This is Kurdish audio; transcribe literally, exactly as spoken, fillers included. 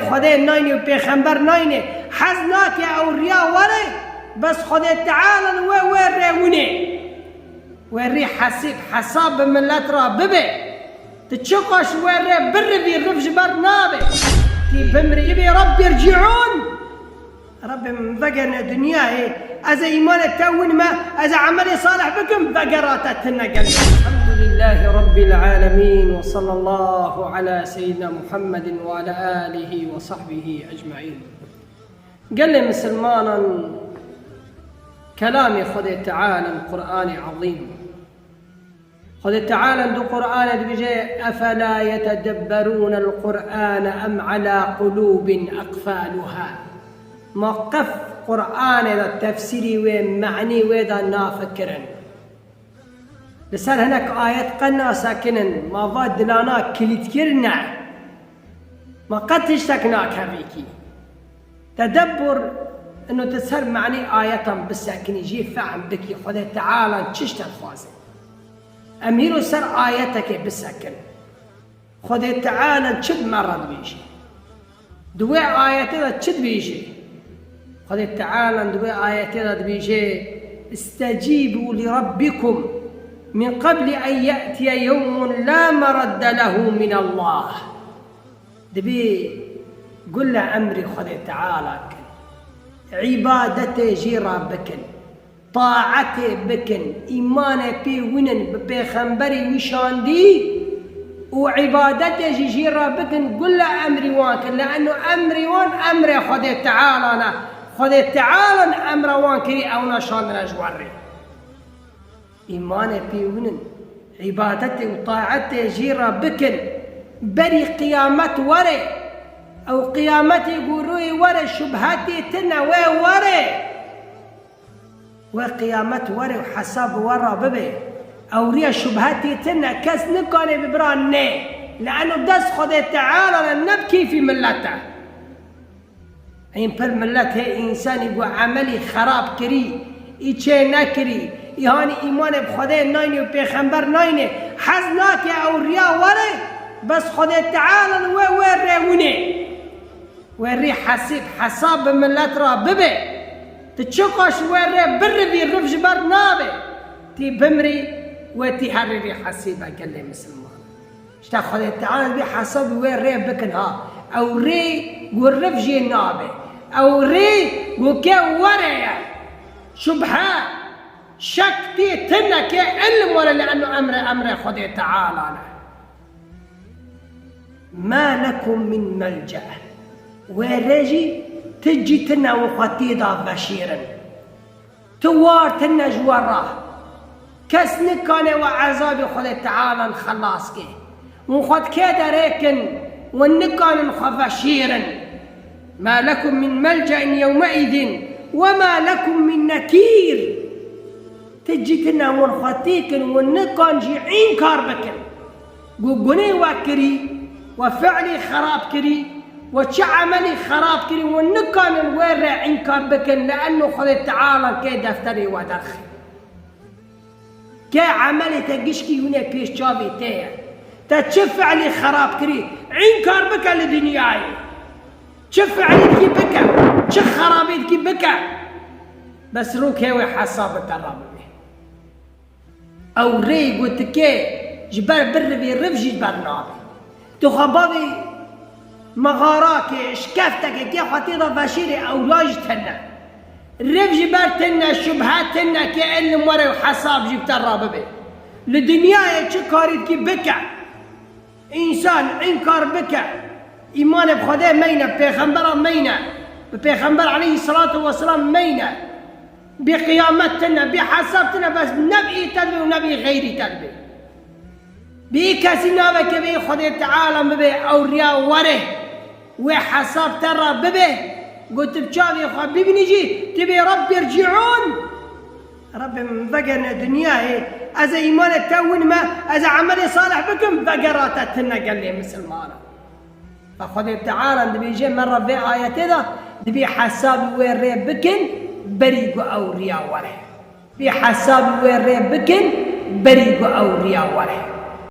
Xwedê nayne û pêxember nayne. Hez nake ew riya were, bes Xwedê Teala li we wê rê winê. Wê rî hesîb, hesab bi millet re bibe. Tu çiqas wê rê birivî, riv ji ber nabe. Tî bimrî, bê Rabbî rcîûn. Rabbê min vegerine dinyayê, ez ê îmanê te winime, ez ê emelê salih bikim, vegera te tune gelê. Elhamdulillahî Rabbil âlemîn ve sallallahu ala seyyidina Muhammedin ve ala alihi ve sahbihi ecmaîn. Gelê misilmanan, kelamê Xwedê Teala, Qur'anê Ezîm. Xwedê Teala di Qur'anê dibêje, "Efela yetedebberûnel Qur'ane em ala qulûbin ekfalûha." Ma qef Qur'anê de tefsîrî wê, me'nî wê de nafikirin? Li ser hinek ayet qe nasekinin, ma va dilana kilît kirine. Ma qe tiştek nakevîkî. Tedebbur, ino tu ser me'nî ayetan bisekinî, jî fehm bikî, Xwedê Teala çi ji te dixwaze. Em hîro ser ayetekê bisekin. Xwedê Teala çi bi me re dibêje? Di wê ayetê de çi dibêje? Xwedê Teala di wê ayetê de dibêje, "İstecîbû li Rabbikum min qebli en ye'tiye yewmun la meradde lehu min Allah." Dibê gule emrê Xwedê Teala kin. Îbadetê jî re bikin. Taetê bikin. Îmanê pê winin, bi pêxemberî wî şandî û îbadetê jî jî re bikin. Gule emrî wan kin. Le'enno emrî wan emrê Xwedê Teala ne. Xwedê Teala emra wan kirî, ewna şandine ji we rê. Îmanê pê winin, îbadetê û taetê jî re bikin. Berî qiyamet were. Ew qiyametê ku rûyê were, şubhetê tine wê were. Wê qiyamet were û hesab bi we re bibe. Ew riya şubhetê tine, kes nikane bi bira nê. Le'eno dest Xwedê Teala ne, ne bi keyfî millet e. Hîn pir millet hê însanî ku emelî xerab kirî, î çê nekirî, î hanî îmanê bi Xwedê nayne û pêxember nayne, hez nake ew riya were, bes Xwedê Teala li we wê rê winê. Wê rî hesîb, hesab bi millet re bibe. Tu çiqas wê rê birivî, riv ji ber nabe. Tî bimrî, wê tî herî rî hesîbe gelê misilman. Îşte Xwedê Teala dibê hesabî wê rê bikin ha. Ew rê ku riv jê nabe. Ew rê ku ke were ye. Şubhe, şek tê tine ke ilm were, le'enno emre, emrê Xwedê Teala ne. Ma lekum min melce. Wê rê jî ti cî tine û xwe tê de veşêrin. Tu war tine ji we re. Kes nikane we ezabê Xwedê Teala xelas ke. Hûn xwe di kê de rê kin, hûn nikanin xwe veşêrin. Ma lekum min melce'in yewme'îzin we ma lekum min nekîr. Ti cî tine hûn xwe tê kin, hûn nikan jî înkar bikin. Ku gunê we kirî, we fi'lê xerab kirî, we çi emelî xerab kirî, hûn nikanin wê rê înkar bikin, le'enno Xwedê Teala kê defterê we derxî. Kê emelê te gişkî hûnê pêş çavê te ye. Te çi fi'lê xerab kirî, înkar bike li dinyayê. Çi fi'lêkî bike, çi xerabêkî bike, bes rûkê wê hesabê te re bibe. Ew rê ku tu kê ji ber birivî, riv jî ji ber nabe. Tu xwe bavê mexarakê, şikeftekê, kê xwe tê de veşêrê, ewla jî tine. Riv ji ber tine, şubhe tine, kê ilm were û hesab jî bi te re bibe. Li dinyayê çi karîkî bike, însan înkar bike, îmanê bi Xwedê meyne, bi pêxembera meyne, bi pêxember aleyhisselatu vesselam meyne, bi qiyamet tine, bi hesab tine, bes ne bi te dibe û ne bi xeyrî te dibe. Bi kesî nabe ke bi Xwedê Teala bibe, ew riya were, wê hesab te re bibe, ku tu bi çavê xwe bibînî jî, tu bê Rabbî rcîûn. Rabbê min vegerine dinyayê, ez ê îmanê te winime, ez ê emelê salih bikim, vegera te tune gelê misilmanan. Ve Xwedê Teala dibêje me re vê ayetê de, dibê hesabî wê rê bikin, berî ku ew riya were. Bê hesabî wê rê bikin, berî ku ew riya were.